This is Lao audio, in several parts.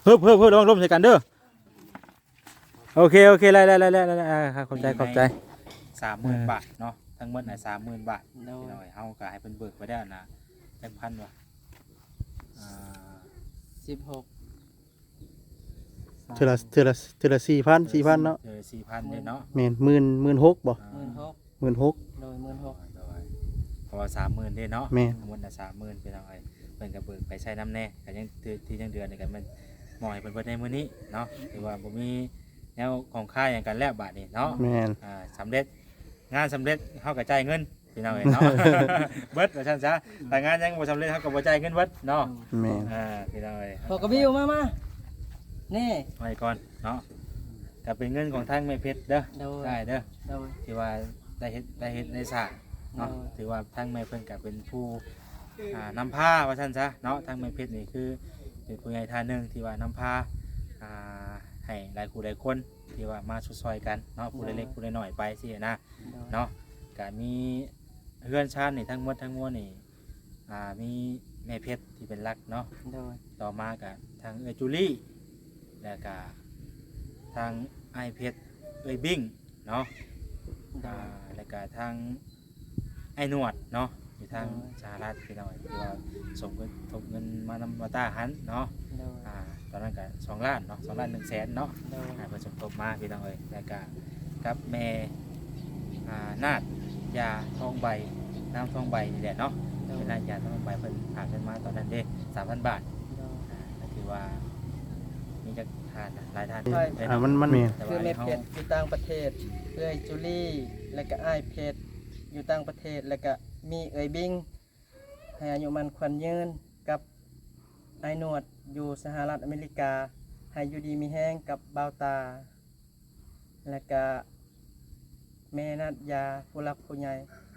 ຮຶບໆໆ ລະວັງລົ້ມໃສ່ກັນເດີ. ໂອເຄ ໂອເຄ ໄດ້ໆໆ ອ່າ ຂອບໃຈ ຂອບໃຈ. ສາມໝື່ນບາດເນາະ ທັງໝົດນະ ສາມໝື່ນບາດ. ໂດຍ ເຮົາກໍໃຫ້ເພິ່ນເບີກໄປແລ້ວນະ ຈັກພັນວະ? ອ່າ ສິບຫົກ ເທື່ອລະ ເທື່ອລະ ເທື່ອລະສີ່ພັນ ສີ່ພັນເນາະ. ເທື່ອລະສີ່ພັນເດ້ເນາະ. ແມ່ນ ໝື່ນ ໝື່ນຫົກບໍ່? ອ່າ ໝື່ນຫົກ ໝື່ນຫົກ. ໂດຍ ໝື່ນຫົກ. ໂດຍ ເພາະວ່າສາມໝື່ນເດ້ເນາະ. ແມ່ນ ທັງໝົດນະ ສາມໝື່ນ ພີ່ນ້ອງເອີຍ. ເພິ່ນກໍເບີກໄປໃຊ້ນຳແດ່ ກໍຍັງ ທີ່ຍັງເດືອນີ້ກໍແມ່ນມອບໃຫ້ເພິ່ນເບິດໃນມື້ນີ້ເນາະ. ຖືວ່າບໍ່ມີແນວຂອງຄ້າຫຍັງກັນແລ້ວບາດນີ້ເນາະ. ແມ່ນ ອ່າ ສຳເລັດ ງານສຳເລັດ ເຮົາກໍຈ່າຍເງິນ ພີ່ນ້ອງເອີຍເນາະ. ເບິດວ່າຊັ້ນຊະ ຖ້າງານຍັງບໍ່ສຳເລັດ ເຮົາກໍບໍ່ຈ່າຍເງິນເບິດເນາະ. ແມ່ນ ອ່າ ພີ່ນ້ອງເອີຍ ເຮົາກໍມີຢູ່ ມາ ມາ ນີ້ ໄວ້ກ່ອນເນາະ. ກໍເປັນເງິນຂອງທາງແມ່ເພັດເດີ. ໂດຍ ໄດ້ເດີ. ໂດຍ ທີ່ວ່າໄດ້ເຮັດ ໄດ້ເຮັດໄດ້ສ້າງເນາະ. ໂດຍ ຖືວ່າທາງແມ່ເພິ່ນກໍເປັນຜູ້ ອ່າ ນຳພາວ່າຊັ້ນຊະເນາະ. ທາງແມ່ເພັດນີ້ຄືເປັນຜູ້ໃຫຍ່ທ່ານໜຶ່ງທີ່ວ່ານຳພາ ອ່າ ໃຫ້ຫຼາຍຄູ່ຫຼາຍຄົນທີ່ວ່າມາຊົດຊ່ອຍກັນເນາະ ຜູ້ລະເລັກຜູ້ລະນ້ອຍໄປຊີ້ນະ. ໂດຍ ເນາະ ກະມີເຮືອນຊານນີ້ທັງໝົດທັງມວນນີ້ ອ່າ ມີແມ່ເພັດທີ່ເປັນຫຼັກເນາະ. ໂດຍ ຕໍ່ມາກະທາງເອື້ອຍຈູລີ ແລ້ວກະທາງອ້າຍເພັດ ເອື້ອຍບິ້ງເນາະ. ໂດຍ ອ່າ ແລ້ວກະທາງ ອ້າຍໜວດເນາະ ຢູ່ທາງ ໂດຍ ສະຫະລັດ ພີ່ນ້ອງ ທີ່ວ່າສົມທົບເງິນມານຳມາຕ້າຫັ້ນເນາະ. ໂດຍ ອ່າ ຕອນນັ້ນກໍສອງລ້ານເນາະ ສອງລ້ານໜຶ່ງແສນເນາະ. ໂດຍ ອ່າ ເພິ່ນສົມທົບມາ ພີ່ນ້ອງເອີຍ. ແລ້ວກໍກັບແມ່ ອ່າ ນາດຢາທອງໃບ ນາງທອງໃບນີ້ແຫຼະເນາະ. ໂດຍ ແມ່ນາດຢາທອງໃບ ເພິ່ນຝາກເງິນມາຕອນນັ້ນເດ້ ສາມພັນບາດ. ໂດຍ ອ່າ ກໍຖືວ່າມີຈັກທ່ານນະ ຫຼາຍທ່ານ. ໂດຍ ເອີ ອ່າ ມັນ ມັນ ແຕ່ວ່າ ຄືແມ່ເພັດຢູ່ຕ່າງປະເທດ ເອື້ອຍຈູລີ ແລ້ວກໍອ້າຍເພັດ ຢູ່ຕ່າງປະເທດ ແລ້ວກະມີເອື້ອຍບິງ ໃຫ້ອາຍຸໝັ້ນຂວັນຍືນ ກັບອ້າຍໜວດຢູ່ສະຫະລັດອາເມລິກາ ໃຫ້ຢູ່ດີມີແຮງກັບບ່າວຕາ ແລ້ວກະແມ່ນາດຢາ ຜູ້ຫຼັກຜູ້ໃຫຍ່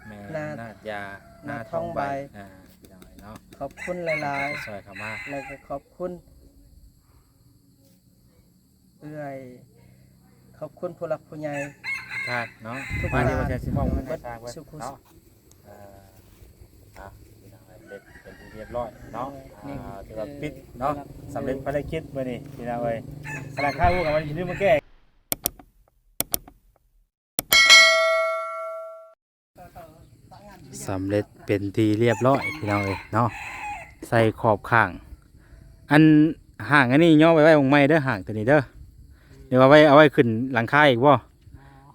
ແມ່ນາດຢາ ນາດທອງໃບ. ອ່າ ພີ່ນ້ອງເອີຍເນາະ ຂອບຄຸນຫຼາຍໆ ທີ່ຊ່ອຍເຂົ້າມາ ແລ້ວກະຂອບຄຸນ ເອື້ອຍ ຂອບຄຸນຜູ້ຫຼັກຜູ້ໃຫຍ່ ທ່ານເນາະ ທຸກ ມາທີ່ວ່າຈະຊິມອບເງິນໃຫ້ທາງເພິ່ນເນາະ. ເອີ ອ່ະ ພີ່ນ້ອງເອີຍ ເປັນທີ່ຮຽບຮ້ອຍເນາະ. ອ່າ ຖືວ່າປິດເນາະ ສຳເລັດພາລະກິດມື້ນີ້ ພີ່ນ້ອງເອີຍ. ຂະໜາດຂ້າຮູ້ກັບມັນຢູ່ນີ້ມາແກ້ ສຳເລັດເປັນທີ່ຮຽບຮ້ອຍ ພີ່ນ້ອງເອີຍເນາະ. ໃສ່ຂອບຂ້າງ ອັນ ຫ້າງອັນນີ້ຍໍໄປໄວ້ໝ່ອງໃໝ່ເດີ ຫ້າງຕົວນີ້ເດີ. ຫຼືວ່າໄວ້ ເອົາໄວ້ຂຶ້ນຫຼັງຄາອີກບໍ່?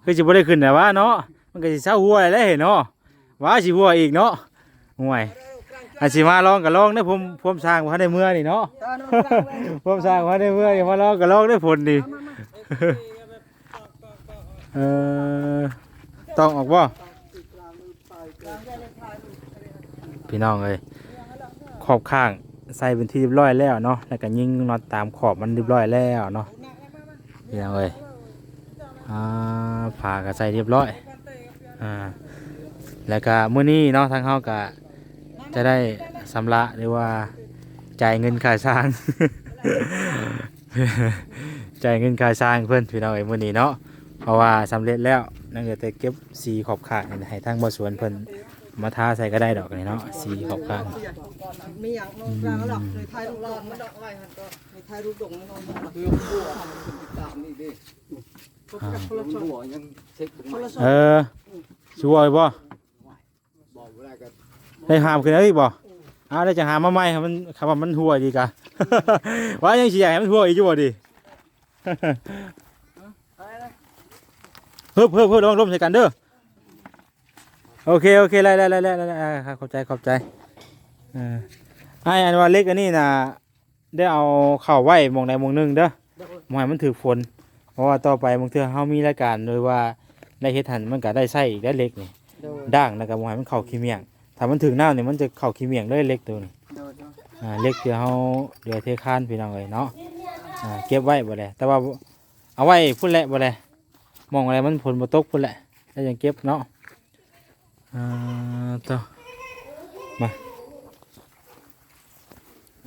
ຄືຊິບໍ່ໄດ້ຂຶ້ນແລ້ວວະເນາະ ມັນກໍຊິເຊົາຮົ່ວແລ້ວເນາະ. ວ່າຊິຮົ່ວອີກເນາະ. ໂອ້ຍ ອັນຊິມາລອງກໍລອງເດີ ພວມ ພວມຊ່າງບໍ່ທັນໄດ້ເມືອນີ້ເນາະ ພວມຊ່າງບໍ່ທັນໄດ້ເມືອນີ້ ມາລອງກໍລອງເດີ ຝົນນີ້. ເອີ ຕ້ອງອອກບໍ່? ພີ່ນ້ອງເອີຍ ຂອບຂ້າງໃສ່ເປັນທີ່ຮຽບຮ້ອຍແລ້ວເນາະ ແລ້ວກໍຍິງນັອດຕາມຂອບມັນຮຽບຮ້ອຍແລ້ວເນາະ ພີ່ນ້ອງເອີຍ. ອ່າ ຝາກໍໃສ່ຮຽບຮ້ອຍ. ອ່າ ແລ້ວກໍມື້ນີ້ເນາະ ທາງເຮົາກໍຈະໄດ້ຊຳລະ ຫຼືວ່າຈ່າຍເງິນຄ່າຊ່າງ ຈ່າຍເງິນຄ່າຊ່າງເພິ່ນ ພີ່ນ້ອງເອີຍ ມື້ນີ້ເນາະ. ເພາະວ່າສຳເລັດແລ້ວ ຍັງເຫຼືອແຕ່ເກັບສີຂອບຂ້າງໃຫ້ທາງບ່າວສວນເພິ່ນມາທາໃສ່ກໍໄດ້ດອກນີ້ເນາະ ສີຂອບຂ້າງ. ອືມ ອ່າ ເອີ ຊິຮົ່ວອີກບໍ່? ໄດ້ຫາມຂຶ້ນເອົາອີກບໍ່? ເອົາ ໄດ້ຈະຫາມາໃໝ່ ມັນ ຄຳວ່າມັນຮົ່ວອີກກະ ວ່າຍັງຊິຢາກໃຫ້ມັນຮົ່ວອີກຢູ່ບໍ່ນີ້? ຮຶບໆໆ ລະວັງລົ້ມໃສ່ກັນເດີ. ໂອເຄ ໂອເຄ ໄດ້ໆໆ ອ່າ ຂອບໃຈ ຂອບໃຈ. ເອີ ອ້າຍ ອັນວ່າເຫຼັກອັນນີ້ນະ ໄດ້ເອົາເຂົ້າໄວ້ໝ່ອງໃດໝ່ອງໜຶ່ງເດີ ໂດຍ ບໍ່ໃຫ້ມັນຖືກຝົນ ເພາະວ່າຕໍ່ໄປບາງເທື່ອເຮົາມີລາຍການ ຫຼືວ່າໄດ້ເຮັດຫັ້ນ ມັນກໍໄດ້ໃຊ້ອີກໄດ໋ເຫຼັກນີ້ ໂດຍ ດ່າງ ແລ້ວກໍບໍ່ໃຫ້ມັນເຂົ້າຂີ້ໝ້ຽງ ຖ້າມັນຖືກນ້ຳນີ້ ມັນຈະເຂົ້າຂີ້ໝ້ຽງເລີຍເຫຼັກໂຕນີ້. ໂດຍ ໂດຍ ອ່າ ເຫຼັກທີ່ເຮົາເຫຼືອເທຄານ ພີ່ນ້ອງເອີຍເນາະ ອ່າ ເກັບໄວ້ບໍ່ແລະ ແຕ່ວ່າເອົາໄວ້ພຸ້ນແຫຼະບໍ່ແລະ ໝ່ອງໃດມັນຝົນບໍ່ຕົກພຸ້ນແຫຼະ ແລ້ວຈັ່ງເກັບເນາະ. ອ່າ ຕໍ່ ມາ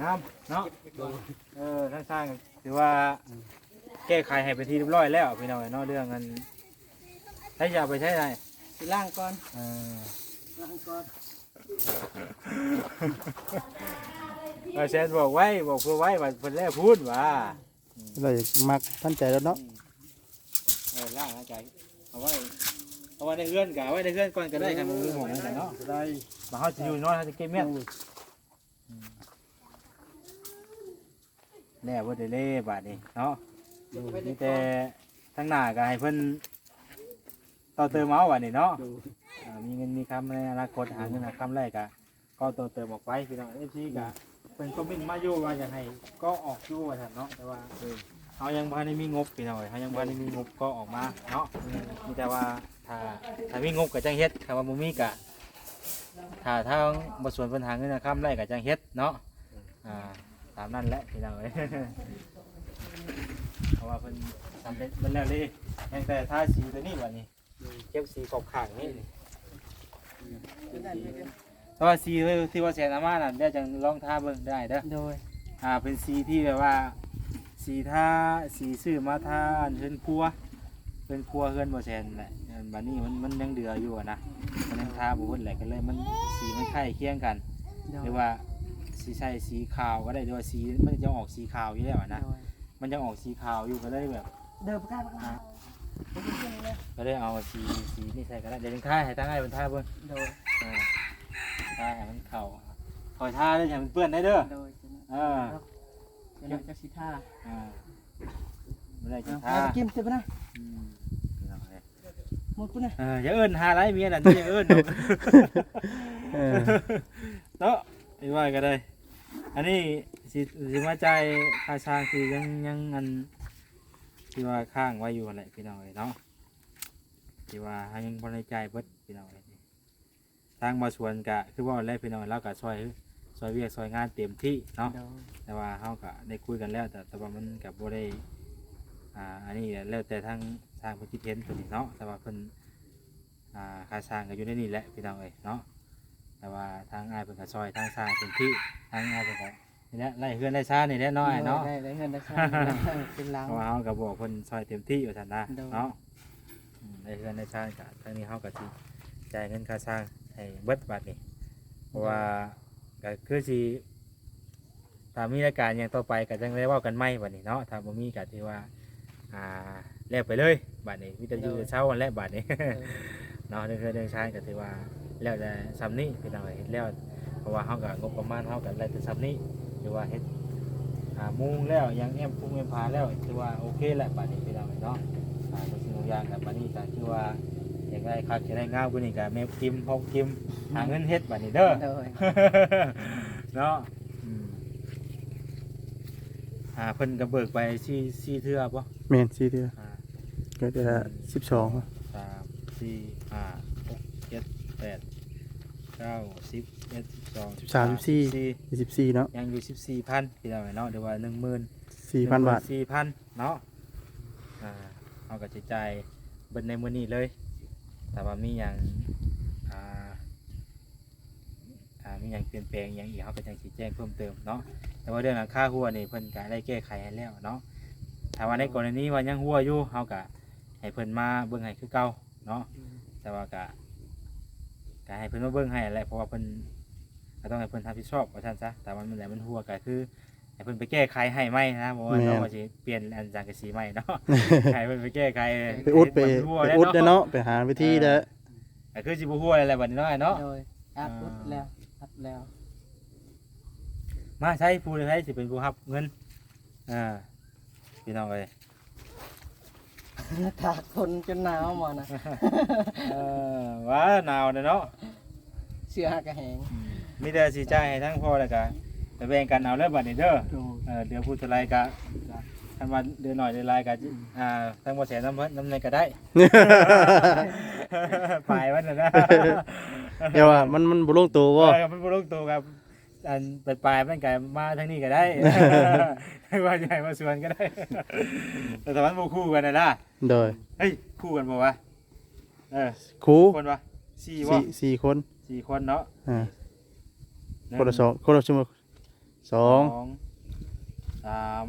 ງາມເນາະ. ເອີ ທາງຊ່າງຖືວ່າແກ້ໄຂໃຫ້ເປັນທີ່ຮຽບຮ້ອຍແລ້ວ ພີ່ນ້ອງເອີຍເນາະ ເລື່ອງອັນ ໃຊ້ຢາໄປໃຊ້ໄດ້ ຊິລ້າງກ່ອນ ເອີ ລ້າງກ່ອນ. ວ່າແຊນບອກໄວ້ ບອກເພື່ອໄວ້ວ່າເພິ່ນແລ້ວພຸ້ນວ່າ ລາວຢາກມັກທັນໃຈແລ້ວເນາະ. ເອີ ລ້າງໃຈ ເອົາໄວ້ ເອົາໄວ້ໃນເຮືອນກະ ເອົາໄວ້ໃນເຮືອນກ່ອນກໍໄດ້ ຄັນມັນມີໝໍ້ນັ້ນກະເນາະ ໄດ້ ບາດເຮົາຊິຢູ່ນອນ ເຮົາຊິເກັບມຽນ ອືມ ແລ້ວເບິດເດ້ບາດນີ້ເນາະ ມີແຕ່ທາງໜ້າກໍໃຫ້ເພິ່ນຕໍ່ເຕີມເອົາບາດນີ້ເນາະ ໂດຍ ອ່າ ມີເງິນມີຄຳໃນອະນາຄົດ ຫາເງິນຫາຄຳໄດ້ກໍ ກໍຕໍ່ເຕີມອອກໄປ ພີ່ນ້ອງເອັຟຊີ ກໍເພິ່ນຄອມເມັນມາຢູ່ວ່າຢາກໃຫ້ກໍອອກຢູ່ວ່າຊັ້ນເນາະ ແຕ່ວ່າ ເອີ ເຮົາຍັງບໍ່ທັນໄດ້ມີງົບ ພີ່ນ້ອງເອີຍ ເຮົາຍັງບໍ່ທັນໄດ້ມີງົບກໍອອກມາເນາະ ມີແຕ່ວ່າຖ້າ ຖ້າມີງົບກໍຈັ່ງເຮັດ ຖ້າວ່າບໍ່ມີກໍ ຖ້າທາງບ່າວສວນເພິ່ນຫາເງິນຫາຄຳໄດ້ກໍຈັ່ງເຮັດເນາະ ອ່າ ຕາມນັ້ນແຫຼະພີ່ນ້ອງເອີຍ ເພາະວ່າເພິ່ນສຳເລັດເບິດແລ້ວເດ້ ຍັງແຕ່ທາສີຕົວນີ້ບັດນີ້ ເກັບສີຂອບຂ້າງນີ້ ແຕ່ວ່າສີທີ່ວ່າແຊນເອົາມານັ້ນ ດຽວຈັ່ງລອງທາເບິ່ງເດີອ້າຍເດີ ໂດຍ ອ່າ ເປັນສີທີ່ແບບວ່າ ສີທາ ສີຊື້ມາທາເຮືອນຄົວ ເຮືອນຄົວເຮືອນບໍ່ແຊນແຫຼະ ອັນບັດນີ້ມັນ ມັນຍັງເຫຼືອຢູ່ຫັ້ນນະ ມັນຍັງທາບໍ່ເບິດແຫຼະ ກໍເລີຍມັນ ສີມັນຄ້າຍຄຽງກັນ ໂດຍ ຫຼືວ່າຊິໃສ່ສີຂາວກໍໄດ້ ຫຼືວ່າສີມັນຈະອອກສີຂາວຢູ່ແລ້ວຫັ້ນນະ ໂດຍ ມັນຈະອອກສີຂາວຢູ່ ກໍເລີຍແບບ ເດີ ປະກາດ ປະກາດ ອ່າ ກໍເລີຍເອົາສີ ສີນີ້ໃສ່ກໍໄດ້ ດຽວຈັ່ງທາໃຫ້ທາງອ້າຍເພິ່ນທາເບິ່ງ ໂດຍ ອ່າ ທາໃຫ້ມັນເຂົ້າ ຄ່ອຍທາເດີ ຢ່າໃຫ້ມັນເປື້ອນໄດ້ເດີ ໂດຍ ເອີ ເຈົ້າໜ້ອຍເຈົ້າຊິທາ ອ່າ ບໍ່ໄດ້ຈະທາ ເອົາ ກິນເສຍໄປນະ ອືມ ພີ່ນ້ອງເອີຍ ໝົດພຸ້ນນະ ເອີ ຢ່າເອີ້ນຫາຫຼາຍເມຍນັ້ນ ຢ່າເອີ້ນດອກ ເອີ ເນາະ ໄປວ່າກໍໄດ້ ອັນນີ້ຊິ ຊິມາຈ່າຍຄ່າຊ່າງທີ່ຍັງ ຍັງອັນ ທີ່ວ່າຄ້າງໄວ້ຢູ່ຫັ້ນແຫຼະ ພີ່ນ້ອງເອີຍເນາະ ທີ່ວ່າເຮົາຍັງບໍ່ໄດ້ຈ່າຍເບິດ ພີ່ນ້ອງເອີຍ ທາງບ່າວສວນກະຄືເວົ້າແຫຼະພີ່ນ້ອງ ລາວກະຊ່ອຍ ຊ່ອຍວຽກຊ່ອຍງານເຕັມທີ່ເນາະ ໂດຍ ແຕ່ວ່າເຮົາກະໄດ້ຄຸຍກັນແລ້ວ ແຕ່ ແຕ່ວ່າມັນກະບໍ່ໄດ້ ອ່າ ອັນນີ້ແລ້ວແຕ່ທາງຊ່າງເພິ່ນຄິດເຫັນຕົວນີ້ເນາະ ແຕ່ວ່າເພິ່ນ ອ່າ ຄ່າຊ່າງກະຢູ່ໃນນີ້ແຫຼະພີ່ນ້ອງເອີຍເນາະ ແຕ່ວ່າທາງອ້າຍເພິ່ນກະຊ່ອຍທາງຊ່າງເຕັມທີ່ ທາງອ້າຍເພິ່ນກະ ນີ້ແຫຼະ ໄລ່ເຮືອນໄລ່ຊານນີ້ແຫຼະເນາະ ໂດຍ ອ້າຍເນາະ ໄດ້ ໄດ້ເຮືອນໄດ້ຊານ ເປັນຫຼັງ ເພາະວ່າເຮົາກໍບອກເພິ່ນຊ່ອຍເຕັມທີ່ວ່າຊັ້ນນະ ໂດຍ ເນາະ ອືມ ໄດ້ເຮືອນໄດ້ຊານກໍ ທາງນີ້ເຮົາກໍຊິຈ່າຍເງິນຄ່າຊ່າງໃຫ້ເບິດບາດນີ້ ເພາະວ່າ ໂດຍ ກໍຄືຊິ ຖ້າມີລາຍການຫຍັງຕໍ່ໄປກໍຈັ່ງໄດ້ເວົ້າກັນໃໝ່ບາດນີ້ເນາະ ຖ້າບໍ່ມີກໍຖືວ່າ ອ່າ ແລ້ວໄປເລີຍ ບາດນີ້ມີແຕ່ຢູ່ ໂດຍ ແຕ່ເຊົາຫັ້ນແຫຼະບາດນີ້ ໂດຍ ເນາະ ເລື່ອງເຮືອນເລື່ອງຊານກໍຖືວ່າແລ້ວແຕ່ສ່ຳນີ້ພີ່ນ້ອງເອີຍ ເຮັດແລ້ວ ເພາະວ່າເຮົາກໍງົບປະມານເຮົາກໍໄດ້ແຕ່ສ່ຳນີ້ ຖືວ່າເຮັດ ອ່າ ມຸງແລ້ວ ຫຍັງແອ້ມພຸງແອ້ມຜາແລ້ວ ຖືວ່າໂອເຄແຫຼະບາດນີ້ພີ່ນ້ອງເອີຍເນາະ ອ່າ ທຸກສິ່ງທຸກຢ່າງກໍບາດນີ້ກໍຖືວ່າຢາກໄດ້ຄັກ ຢາກໄດ້ງາມກວ່ານີ້ກໍແມ່ນກິມ ເຮົາກິມ ຫາເງິນເຮັດບາດນີ້ເດີ ໂດຍ ເນາະ ອືມ ອ່າ ເພິ່ນກໍເບີກໄປສີ່ ສີ່ເທື່ອບໍ່? ແມ່ນ ສີ່ເທື່ອ ອ່າ ກໍເທື່ອລະ ໜຶ່ງ ສິບສອງ ສາມ ສີ່ ຫ້າ ຫົກ ເຈັດ ແປດ ເກົ້າ ສິບ ສິບເອັດ ສິບສອງ ສິບສາມ ສິບສີ່ ສິບສີ່ເນາະ ຍັງຢູ່ສິບສີ່ພັນ ພີ່ນ້ອງເນາະ ຫຼືວ່າໜຶ່ງໝື່ນ ສີ່ພັນບາດ ໜຶ່ງໝື່ນສີ່ພັນເນາະ ອ່າ ເຮົາກໍຊິຈ່າຍເບິດໃນມື້ນີ້ເລີຍ ຖ້າວ່າມີຫຍັງ ອ່າ ອ່າ ມີຫຍັງປ່ຽນແປງຫຍັງອີກ ເຮົາກໍຈັ່ງຊິແຈ້ງເພີ່ມເຕີມເນາະ ແຕ່ວ່າເລື່ອງຫຼັງຄາຮົ້ວນີ້ເພິ່ນກະໄດ້ແກ້ໄຂໃຫ້ແລ້ວເນາະ ຖ້າວ່າໃນກໍລະນີວ່າຍັງຮົ່ວຢູ່ ເຮົາກະໃຫ້ເພິ່ນມາເບິ່ງໃຫ້ຄືເກົ່າເນາະ ອືມ ແຕ່ວ່າກະ ກະໃຫ້ເພິ່ນມາເບິ່ງໃຫ້ແຫຼະ ເພາະວ່າເພິ່ນ ກໍຕ້ອງໃຫ້ເພິ່ນຮັບຜິດຊອບວ່າຊັ້ນຊະ ຖ້າວ່າມັນ ມັນຮົ່ວກະຄື ໃຫ້ເພິ່ນໄປແກ້ໄຂໃຫ້ໃໝ່ນະ ບໍ່ວ່າ ແມ່ນ ເຮົາວ່າຊິປ່ຽນອັນສັງກະສີໃໝ່ເນາະ ໃຫ້ເພິ່ນໄປແກ້ໄຂ ໄປອຸດ ໄປ ໃຫ້ມັນຮົ່ວ ໄປອຸດແລ້ວເນາະ ເນາະ ໄປຫາວິທີ ເອີ ແລ້ວ ກໍຄືຊິບໍ່ຮົ່ວແລ້ວແຫຼະບັດນີ້ເນາະ ອ້າຍເນາະ ໂດຍ ອັດ ອ່າ ອຸດແລ້ວ ອັດແລ້ວ ມາໃຊ້ຜູ້ໃດໃຜຊິເປັນຜູ້ຮັບເງິນ ອ່າ ພີ່ນ້ອງເອີຍ ຕາກຝົນຈົນໜາວໝໍນະ ເອີ ວ່າໜາວແດ່ເນາະ ເສື້ອຫາກະແຫງ ອືມ ມີແຕ່ຊິຈ່າຍໃຫ້ທັງພໍ່ ແລ້ວກະໄປແບ່ງກັນເອົາເດີບັດນີ້ເດີ ໂດຍ ເອີ ເດືອນຜູ້ເທົ່າໃດກະ ຄັນວ່າເດືອນໜ້ອຍເດືອນຫຼາຍກະ ອືມ ອ່າ ທັງບໍ່ແສນນຳເພິ່ນນຳໃນກະໄດ້ ປາຍມັນນະ ແຕ່ວ່າມັນ ມັນບໍ່ລົງໂຕບໍ່ ເອີ ມັນບໍ່ລົງໂຕກັບ ອັນປາຍໆມັນກໍມາທາງນີ້ກໍໄດ້ ວ່າໃຫຍ່ວ່າສວນກໍໄດ້ ແຕ່ວ່າມັນບໍ່ຄູ່ກັນນະລະ ໂດຍ ເຮີ້ຍ ຄູ່ກັນບໍ່ວະ ເອີ ຄູ່ຄົນວະ ສີ່ບໍ່ ສີ່ ສີ່ຄົນ ສີ່ຄົນເນາະ ອ່າ ຄົນລະສອງ ຄົນລະ ສົມມຸດ ສອງ ສອງ ສາມ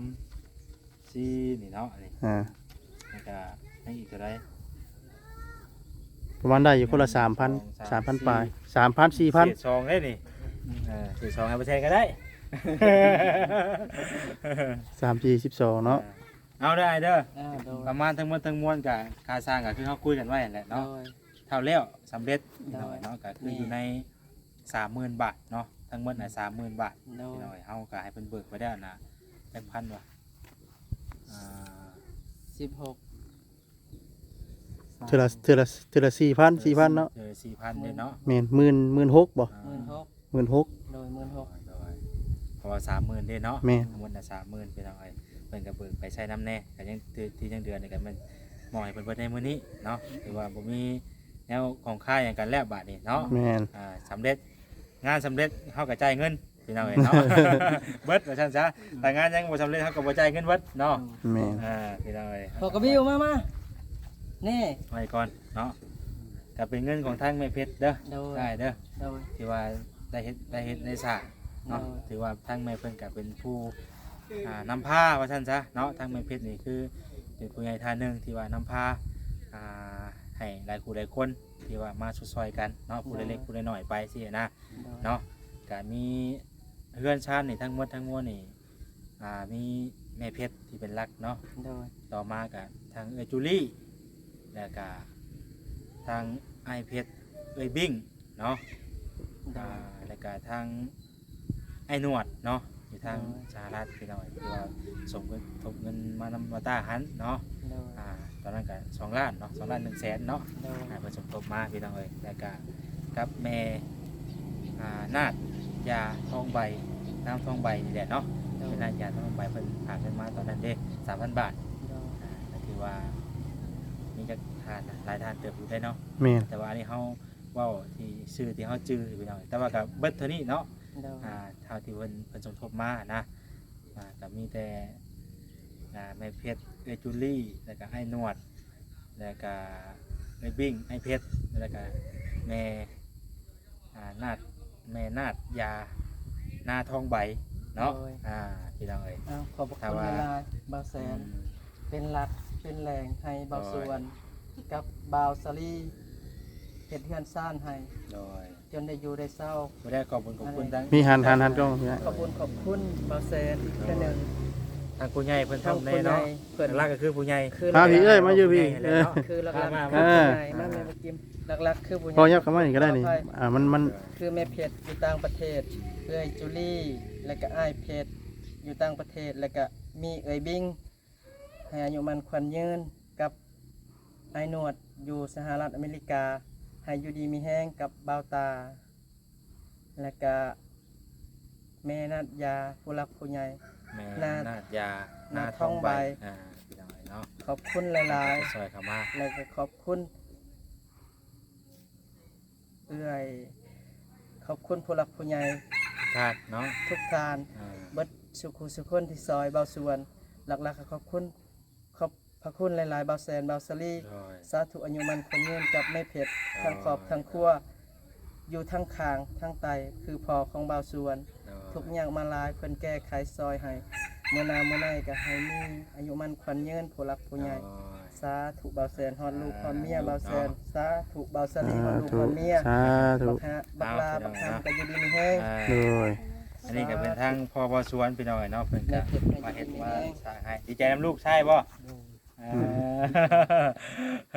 ສີ່ ນີ້ເນາະ ນີ້ ອ່າ ແລ້ວກໍຍັງອີກເທົ່າໃດ ປະມານໄດ້ຢູ່ຄົນລະສາມພັນ ສອງ ສາມ ສາມພັນປາຍ ສີ່ ສາມພັນ ສີ່ພັນ ເສດສອງເດ້ນີ້ ເອີ ເສດສອງໃຫ້ບໍ່ແຊນກໍໄດ້ ສາມສີ່ສິບສອງເນາະ. ເອີ ເອົາເດີອ້າຍເດີ ເອີ ໂດຍ ປະມານທັງໝົດທັງມວນກະຄ່າສ້າງກະຄືເຮົາຄຸຍກັນໄວ້ຫັ້ນແຫຼະເນາະ ໂດຍ ຖ້າແລ້ວສຳເລັດ ໂດຍ ພີ່ນ້ອງເນາະ ກະຄື ແມ່ນ ຢູ່ໃນສາມໝື່ນບາດເນາະ ທັງໝົດນະ ອືມ ສາມໝື່ນບາດ ໂດຍ ພີ່ນ້ອງເອີຍ ເຮົາກະໃຫ້ເພິ່ນເບີກໄປແລ້ວນະ ຈັກພັນວະ ອ່າ ສິບຫົກ ເທື່ອລະ ເທື່ອລະ ເທື່ອລະສີ່ພັນ ສີ່ພັນເນາະ ເທື່ອລະສີ່ພັນເດ້ເນາະ ແມ່ນ ໝື່ນ ໝື່ນຫົກບໍ່ ອ່າ ໝື່ນຫົກ ໝື່ນຫົກ ໂດຍ ໝື່ນຫົກ ໂດຍ ເພາະວ່າສາມໝື່ນເດ້ເນາະ ແມ່ນ ທັງໝົດນະສາມໝື່ນ ພີ່ນ້ອງເອີຍ ເພິ່ນກະເບີກໄປໃຊ້ນຳແດ່ ກະຍັງ ທີ່ຍັງເດືອນີ້ກະແມ່ນມອບໃຫ້ເພິ່ນເບິດໃນມື້ນີ້ເນາະ ຖືວ່າບໍ່ມີແນວຂອງຄາຫຍັງກັນແລ້ວບາດນີ້ເນາະ ແມ່ນ ອ່າ ສຳເລັດ ງານສຳເລັດເຮົາກະຈ່າຍເງິນ ພີ່ນ້ອງເອີຍເນາະ ເບິດວ່າຊັ້ນຊະ ຖ້າງານຍັງບໍ່ສຳເລັດເຮົາກະບໍ່ຈ່າຍເງິນເບິດເນາະ ແມ່ນ ອ່າ ພີ່ນ້ອງເອີຍ ພໍ່ກະບິວ ມາ ມາ ນີ້ ໄວ້ກ່ອນເນາະ ກະເປັນເງິນຂອງທາງແມ່ເພັດເດີ ໂດຍ ໄດ້ເດີ ໂດຍ ທີ່ວ່າໄດ້ເຮັດ ໄດ້ເຮັດໄດ້ສ້າງເນາະ ໂດຍ ຖືວ່າທາງແມ່ເພິ່ນກະເປັນຜູ້ ອ່າ ນຳພາວ່າຊັ້ນຊະເນາະ ທາງແມ່ເພັດນີ້ຄືເປັນຜູ້ໃຫຍ່ທ່ານໜຶ່ງທີ່ວ່ານຳພາ ອ່າ ໃຫ້ຫຼາຍຄູ່ຫຼາຍຄົນທີ່ວ່າມາຊ່ວຍໆກັນເນາະ ຜູ້ລະເລັກຜູ້ລະນ້ອຍໄປຊີ້ນະ ໂດຍ ເນາະ ກະມີເຮືອນຊານນີ້ທັງໝົດທັງມວນນີ້ ອ່າ ມີແມ່ເພັດທີ່ເປັນຫຼັກເນາະ ໂດຍ ຕໍ່ມາກະທາງເອື້ອຍຈູລີ ແລ້ວກະທາງອ້າຍເພັດ ເອື້ອຍບິ້ງເນາະ ໂດຍ ອ່າ ແລ້ວກະທາງ ອ້າຍໜວດເນາະ ຢູ່ທາງ ໂດຍ ສະຫະລັດ ພີ່ນ້ອງເອີຍ ທີ່ວ່າສົມທົບເງິນມານຳບ່າວຕ້າຫັ້ນເນາະ ໂດຍ ອ່າ ຕອນນັ້ນກະສອງລ້ານເນາະ ສອງລ້ານໜຶ່ງແສນເນາະ ໂດຍ ອ່າ ເພິ່ນສົມທົບມາ ພີ່ນ້ອງເອີຍ ແລ້ວກະກັບແມ່ ອ່າ ນາດຢາທອງໃບ ນາງທອງໃບນີ້ແຫຼະເນາະ ໂດຍ ແມ່ນາດຢາທອງໃບ ເພິ່ນຝາກເງິນມາຕອນນັ້ນເດ້ ສາມພັນບາດ ໂດຍ ອ່າ ກະຖືວ່າມີຈັກທ່ານນະ ຫຼາຍທ່ານເຕີບຢູ່ເດ້ເນາະ ແມ່ນ ແຕ່ວ່າອັນນີ້ເຮົາເວົ້າທີ່ຊື່ທີ່ເຮົາຈື່ ພີ່ນ້ອງ ແຕ່ວ່າກະເບິດເທົ່ານີ້ເນາະ ໂດຍ ອ່າ ເທົ່າທີ່ເພິ່ນ ເພິ່ນສົມທົບມານະ ອ່າ ກະມີແຕ່ ອ່າ ແມ່ເພັດ ເອື້ອຍຈູລີ ແລ້ວກະອ້າຍໜວດ ແລ້ວກະເອື້ອຍບິ້ງ ອ້າຍເພັດ ແລ້ວກະແມ່ ອ່າ ນາດ ແມ່ນາດຢາ ນາທອງໃບເນາະ ໂດຍ ອ່າ ພີ່ນ້ອງເອີຍ ເອົາ ຂອບພະຄຸນຫຼາຍໆ ບ່າວແສນ ອືມ ເປັນຫຼັກເປັນແຫຼ່ງໃຫ້ບ່າວສວນ ໂດຍ ກັບບ່າວສາລີ ເຮັດເຮືອນຊານໃຫ້ ໂດຍ ຈົນໄດ້ຢູ່ໄດ້ເຊົາ ບໍ່ໄດ້ ຂອບຄຸນ ຂອບຄຸນທັງ ມີຫັນ ຫັນ ຫັນກ້ອງ ຂອບຄຸນ ຂອບຄຸນບ່າວແສນອີກເທື່ອໜຶ່ງ ທາງຜູ້ໃຫຍ່ເພິ່ນ ທາງຜູ້ໃຫຍ່ເພິ່ນ ຫຼັກໆກະຄືຜູ້ໃຫຍ່ ຄື ພາພີ່ເອື້ອຍມາຢູ່ພີ້ ເອີ ຄືຫຼັກໆ ມາ ມາ ຄືຜູ້ໃຫຍ່ ມາ ມາ ມາກິນ ຫຼັກໆຄືຜູ້ໃຫຍ່ ພໍ່ຍັບເຂົ້າມານີ້ກະໄດ້ນີ້ ອ່າ ມັນ ມັນ ຄືແມ່ເພັດຢູ່ຕ່າງປະເທດ ເອື້ອຍຈູລີ ແລ້ວກະອ້າຍເພັດຢູ່ຕ່າງປະເທດ ແລ້ວກະມີເອື້ອຍບິ້ງ ໃຫ້ອາຍຸໝັ້ນຂວັນຍືນກັບອ້າຍໜວດຢູ່ສະຫະລັດອາເມລິກາ ໃຫ້ຢູ່ດີມີແຮງກັບບ່າວຕາ ແລ້ວກະແມ່ນາດຢາ ຜູ້ຫຼັກຜູ້ໃຫຍ່ ແມ່ນາດຢາ ນາ ນາທອງໃບ ນາທອງໃບ ອ່າ ພີ່ນ້ອງເອີຍເນາະ ຂອບຄຸນຫຼາຍໆ ຊ່ອຍເຂົ້າມາ ແລ້ວກະຂອບຄຸນ ເອື້ອຍ ຂອບຄຸນຜູ້ຫຼັກຜູ້ໃຫຍ່ ທຸກທ່ານເນາະ ທຸກທ່ານ ອ່າ ເບິດສູ່ຄູ່ສູ່ຄົນທີ່ຊ່ອຍບ່າວສວນ ຫຼັກໆກະຂອບຄຸນ ຂອບພະຄຸນຫຼາຍໆ ບ່າວແສນ ບ່າວສາລີ ໂດຍ ສາທຸ ອາຍຸໝັ້ນຂວັນຍືນກັບແມ່ເພັດ ໂດຍ ທັງຄອບທັງຄົວ ຢູ່ທັງຂ້າງທັງໃຕ້ ຄືພໍ່ຂອງບ່າວສວນ ໂດຍ ທຸກຍາກມາຫຼາຍ ເພິ່ນແກ້ໄຂຊ່ອຍໃຫ້ ມື້ໜ້າມື້ໃນກະໃຫ້ມີອາຍຸໝັ້ນຂວັນຍືນ ຜູ້ຫຼັກຜູ້ໃຫຍ່ ໂດຍ ສາທຸ ບ່າວແສນ ຮອດລູກຮອດເມຍ ອ່າ ບ່າວແສນ ລູກເນາະ ສາທຸ ບ່າວສາລີ ອ່າ ຮອດລູກຮອດເມຍ ສາທຸ ບັກຫາ ບັກລາ ບັກຫຳກະຢູ່ດີມີແຮງ ອ່າ ໂດຍ ອັນນີ້ກະເປັນທາງພໍ່ບ່າວສວນ ພີ່ນ້ອງເອີຍເນາະ ເພິ່ນກະມາເຮັດມາສ້າງໃຫ້ ດີໃຈນຳລູກຊາຍບໍ່? ໂດຍ ອ່າ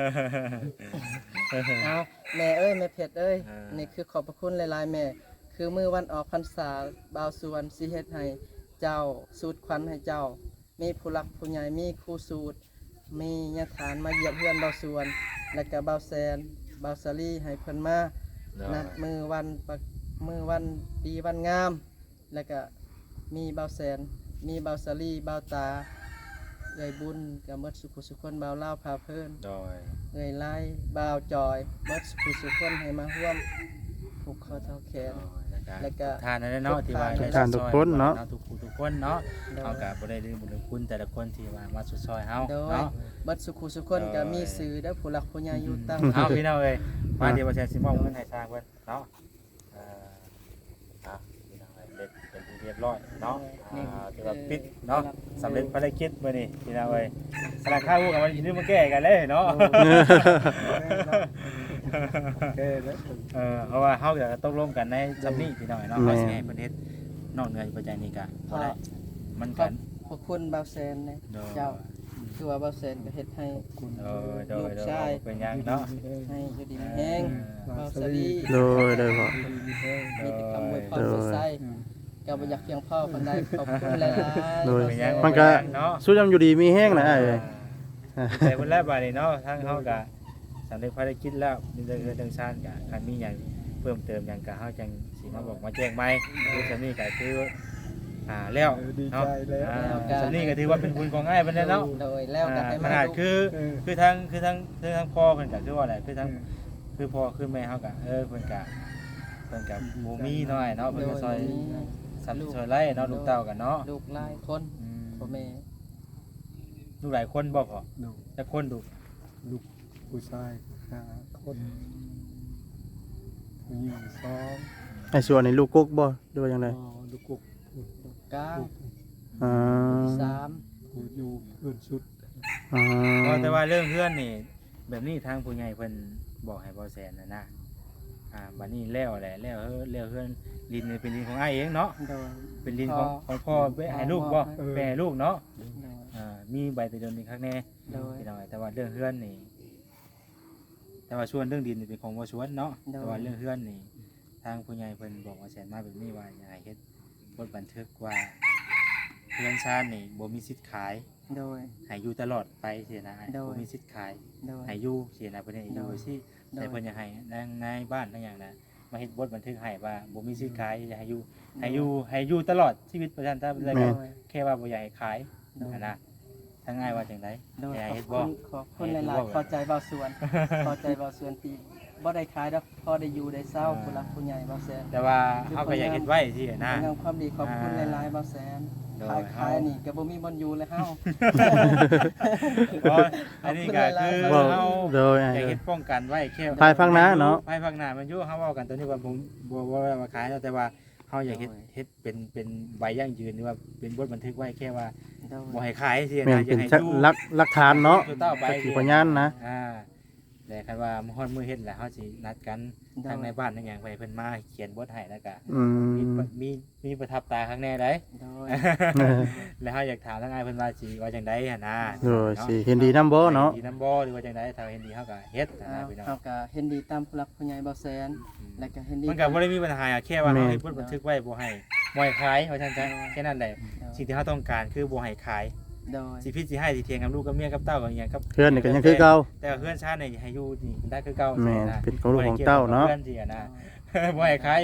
ເອົາ ແມ່ເອີຍ ແມ່ເພັດເອີຍ ອ່າ ນີ້ຄືຂອບພະຄຸນຫຼາຍໆ ແມ່ ຄືມື້ວັນອອກພັນສາ ບ່າວສວນຊິເຮັດໃຫ້ເຈົ້າ ສູດຂວັນໃຫ້ເຈົ້າ ມີຜູ້ຫຼັກຜູ້ໃຫຍ່ ມີຄູ່ສູດ ມີຍາດຖານມາຢ້ຽມເຮືອນບ່າວສວນ ແລະກະບ່າວແສນ ບ່າວສາລີ ໃຫ້ເພິ່ນມາ ໂດຍ ນັດມື້ວັນ ປະ ມື້ວັນດີວັນງາມ ແລະກະມີບ່າວແສນ ມີບ່າວສາລີ ບ່າວຕາ ເອື້ອຍບຸນ ກະເໝິດສູ່ຄູ່ສູ່ຄົນ ບ່າວລາວພາເພີນ ໂດຍ ເອື້ອຍໄລ ບ່າວຈອຍ ເໝິດສູ່ຄູ່ສູ່ຄົນໃຫ້ມາຮ່ວມຜູກຄໍ້າເທົ້າແຂນ ໂດຍ ແລະກະ ແລະກະ ທຸກທ່ານນັ້ນແຫຼະເນາະ ທີ່ວ່າ ທຸກທ່ານ ໄດ້ຊ່ອຍ ທຸກຄົນເນາະ ເນາະ ທຸກຜູ້ທຸກຄົນເນາະ ໂດຍ ເຮົາກະບໍ່ໄດ້ລືມບຸນລືມຄຸນແຕ່ລະຄົນທີ່ວ່າມາຊ່ວຍເຮົາ ໂດຍ ເນາະ ເບິດສູ່ຄູ່ສູ່ຄົນ ໂດຍ ກະມີຊື່ເດີ ຜູ້ຫຼັກຜູ້ໃຫຍ່ຢູ່ຕ່າງ ເອົາ ພີ່ນ້ອງເອີຍ ມາ ອ່າ ດຽວບ່າວແສນຊິມອບເງິນໃຫ້ຊ່າງເພິ່ນເນາະ ອ່າ ອ່ະ ພີ່ນ້ອງເອີຍ ເປັນ ເປັນທີ່ຮຽບຮ້ອຍເນາະ ໂດຍ ອ່າ ຖືວ່າປິດເນາະ ສຳເລັດພາລະກິດມື້ນີ້ ພີ່ນ້ອງເອີຍ ຂະໜາດຂ້າຮູ້ກັນວ່າຊິລືມມາແກ້ກັນເລີຍເນາະ ໂດຍ ເອີ ເພາະວ່າເຮົາກະຕົກລົງກັນໃນຊ່ຳນີ້ ພີ່ນ້ອງເອີຍເນາະ ແມ່ນ ເຮົາຊິໃຫ້ເພິ່ນເຮັດ ນອກເໜືອຈາກປັດໄຈນີ້ກະບໍ່ໄດ້ ມັນກະ ຂອບພະຄຸນບ່າວແສນເດ້ ໂດຍ ເຈົ້າ ຄືວ່າບ່າວແສນກໍເຮັດໃຫ້ ໂດຍ ໂດຍ ລູກຊາຍ ບໍ່ເປັນຫຍັງເນາະ ໃຫ້ຢູ່ດີມີແຮງ ເອີ ບ່າວສາລີ ໂດຍ ໂດຍ ມີແຕ່ຄຳອວຍພອນ ໂດຍ ສົດໃສ ອືມ ກໍບໍ່ຢາກພຽງພໍປານໃດ ຂອບຄຸນຫຼາຍໆ ໂດຍ ບໍ່ເປັນຫຍັງ ມັນກະ ເນາະ ສູ້ນຳຢູ່ດີມີແຮງນະອ້າຍເອີຍ ອ່າ ແຕ່ເພິ່ນແລ້ວບາດນີ້ເນາະ ທາງເຮົາກະ ສຳເລັດພາລະກິດແລ້ວ ມີເລື່ອງເຮືອນເລື່ອງຊານກະ ຄັນມີຫຍັງເພີ່ມເຕີມຫຍັງກະ ເຮົາຈັ່ງຊິມາບອກມາແຈ້ງໃໝ່ ຄືສ່ຳນີ້ກະຄື ອ່າ ແລ້ວ ເອີ ດີໃຈ ເນາະ ແລ້ວ ອ່າ ສ່ຳນີ້ກະຖືວ່າເປັນບຸນຂອງອ້າຍເພິ່ນແລ້ວເນາະ ໂດຍ ແລ້ວກະ ອ່າ ໃຫ້ມາ ຂະໜາດຄື ຄືທາງ ຄືທາງ ຄືທາງພໍ່ເພິ່ນກະຄືວ່າແຫຼະ ຄືທາງ ອືມ ຄືພໍ່ຄືແມ່ເຮົາກະ ເອີ ເພິ່ນກະ ເພິ່ນກະ ອືມ ບໍ່ມີນ້ອຍເນາະ ເພິ່ນກະ ໂດຍ ຊ່ອຍ ບໍ່ມີ ຊ່ອຍໄຫຼເນາະ ໂດຍ ລູກເຕົ້າກັນເນາະ ລູກຫຼາຍຄົນ ອືມ ພໍ່ແມ່ ລູກຫຼາຍຄົນບໍ່ພໍ່? ໂດຍ ຈັກຄົນລູກ? ລູກຜູ້ຊາຍຫ້າຄົນ ອືມ ຜູ້ຍິງສອງ ອ້າຍສ່ວນນີ້ລູກກົກບໍ່ ຫຼືວ່າຈັ່ງໃດ? ອໍ ລູກກົກ ລູກກາງ ລູກ ອ່າ ຜູ້ທີສາມ ຜູ້ຢູ່ເຮືອນສຸດ ອ່າ ແຕ່ວ່າເລື່ອງເຮືອນນີ້ ແບບນີ້ທາງຜູ້ໃຫຍ່ເພິ່ນບອກໃຫ້ບ່າວແສນຫັ້ນນະ ອ່າ ບາດນີ້ແລ້ວແຫຼະ ແລ້ວເຮືອນ ແລ້ວເຮືອນ ດິນນີ້ເປັນດິນຂອງອ້າຍເອງເນາະ? ໂດຍ ເປັນດິນຂອງ ຂອງພໍ່ ພໍ່ ແບ່ໃຫ້ລູກບໍ່? ມອບໃຫ້ ແບ່ໃຫ້ລູກເນາະ? ໂດຍ ອ່າ ມີໃບຕະເດືອນນີ້ຄັກແນ່ ໂດຍ ພີ່ນ້ອງ ແຕ່ວ່າເລື່ອງເຮືອນນີ້ ແຕ່ວ່າສ່ວນເລື່ອງດິນນີ້ເປັນຂອງບ່າວສວນເນາະ? ໂດຍ ແຕ່ວ່າເລື່ອງເຮືອນນີ້ ທາງຜູ້ໃຫຍ່ເພິ່ນບອກບ່າວແສນມາແບບນີ້ວ່າ ຢາກໃຫ້ເຮັດບົດບັນທຶກວ່າ ເຮືອນຊານນີ້ບໍ່ມີສິດຂາຍ ໂດຍ ໃຫ້ຢູ່ຕະຫຼອດໄປຊີ້ນະ ໂດຍ ບໍ່ມີສິດຂາຍ ໂດຍ ໃຫ້ຢູ່ຊີ້ນະ ເພິ່ນໃຫ້ຢູ່ ໂດຍ ຊີ້ ໂດຍ ແຕ່ເພິ່ນຢາກໃຫ້ນາຍ ນາຍບ້ານນາຍຫຍັງນະ ມາເຮັດບົດບັນທຶກໃຫ້ວ່າບໍ່ມີສິດຂາຍ ອືມ ຢາກໃຫ້ຢູ່ ໂດຍ ໃຫ້ຢູ່ ໃຫ້ຢູ່ຕະຫຼອດຊີວິດວ່າຊັ້ນ ແຕ່ ໂດຍ ແຕ່ແຄ່ວ່າບໍ່ຢາກໃຫ້ຂາຍ ໂດຍ ຫັ້ນນະ ທາງອ້າຍວ່າຈັ່ງໃດ? ໂດຍ ຢາກໃຫ້ເຮັດບໍ່? ຂອບຄຸນ ຂອບຄຸນຫຼາຍໆ ເຮັດຢູ່ບໍ່? ຂໍໃຈບ່າວສວນ ຂໍໃຈບ່າວສວນທີ່ບໍ່ໄດ້ຂາຍດອກ ພໍໄດ້ຢູ່ໄດ້ເຊົາ ອ່າ ຜູ້ຫຼັກຜູ້ໃຫຍ່ບ່າວແສນ ແຕ່ວ່າເຮົາກໍຢາກເຮັດໄວ້ຊີ້ນະ ເປັນຄວາມດີ ຂອບຄຸນ ອ່າ ຫຼາຍໆ ບ່າວແສນ ໂດຍ ຂາຍ ຂາຍນີ້ກໍບໍ່ມີບ່ອນຢູ່ແລ້ວເຮົາ ໂອ້ຍ ອັນນີ້ກໍຄືເຮົາ ໂດຍ ຢາກເຮັດປ້ອງກັນໄວ້ແຄ່ ພາຍພາກໜ້າເນາະ ພາຍພາກໜ້າແມ່ນຢູ່ ເຮົາເວົ້າກັນໂຕນີ້ວ່າບໍ່ ບໍ່ ບໍ່ໄດ້ວ່າຂາຍເນາະ ແຕ່ວ່າເຮົາຢາກເຮັດ ໂດຍ ເຮັດເປັນ ເປັນໃບຢັ້ງຢືນ ຫຼືວ່າເປັນບົດບັນທຶກໄວ້ແຄ່ວ່າ ໂດຍ ບໍ່ໃຫ້ຂາຍຊີ້ນະ ຢາກໃຫ້ຢູ່ ຫຼັກ ຫຼັກຖານເນາະ ໃຫ້ຢູ່ຕໍ່ໄປ ສັກຂີພະຍານນະ ອ່າ ແລະຄັນວ່າຮອດມື້ເຮັດແລ້ວ ເຮົາຊິນັດກັນ ໂດຍ ທາງນາຍບ້ານທາງຫຍັງ ໃຫ້ເພິ່ນມາຂຽນບົດໃຫ້ ແລ້ວກະ ໂດຍ ມີ ມີ ມີປະທັບຕາຂ້າງແນ່ໃດ ໂດຍ ແລ້ວເຮົາຢາກຖາມທາງອ້າຍເພິ່ນວ່າຊິວ່າຈັ່ງໃດຫັ້ນນະ ໂດຍ ເນາະ ຊິເຫັນດີນຳບໍ່ເນາະ ເຫັນດີນຳບໍ່ ຫຼືວ່າຈັ່ງໃດ ຖ້າເຫັນດີເຮົາກະເຮັດຫັ້ນນະ ພີ່ນ້ອງ ເຮົາກະເຫັນດີຕາມຜູ້ຫຼັກຜູ້ໃຫຍ່ບ່າວແສນ ອືມ ແລ້ວກະເຫັນດີ ມັນກະບໍ່ໄດ້ມີບັນຫາ ແຄ່ວ່າ ແມ່ນ ເຮົາເຮັດບົດບັນທຶກໄວ້ບໍ່ໃຫ້ ບໍ່ໃຫ້ຂາຍ ວ່າຊັ້ນຊະ ໂດຍ ແຄ່ນັ້ນແຫຼະ ໂດຍ ສິ່ງທີ່ເຮົາຕ້ອງການຄືບໍ່ໃຫ້ຂາຍ ໂດຍ ຊິຜິດຊິຮ້າຍຊິຖຽງກັບລູກກັບເມຍກັບເຕົ້າກັບຫຍັງກັບ ເຮືອນນີ້ກໍຍັງຄືເກົ່າ ແຕ່ວ່າເຮືອນຊານນີ້ໃຫ້ຢູ່ນີ້ໄດ້ຄືເກົ່າ ແມ່ນ ຊັ້ນນະ ເປັນຂອງລູກຂອງເຕົ້າເນາະ ບໍ່ໄດ້ກ່ຽວກັບເຮືອນຊີ້ນະ ໂດຍ ບໍ່ໃຫ້ຂາຍ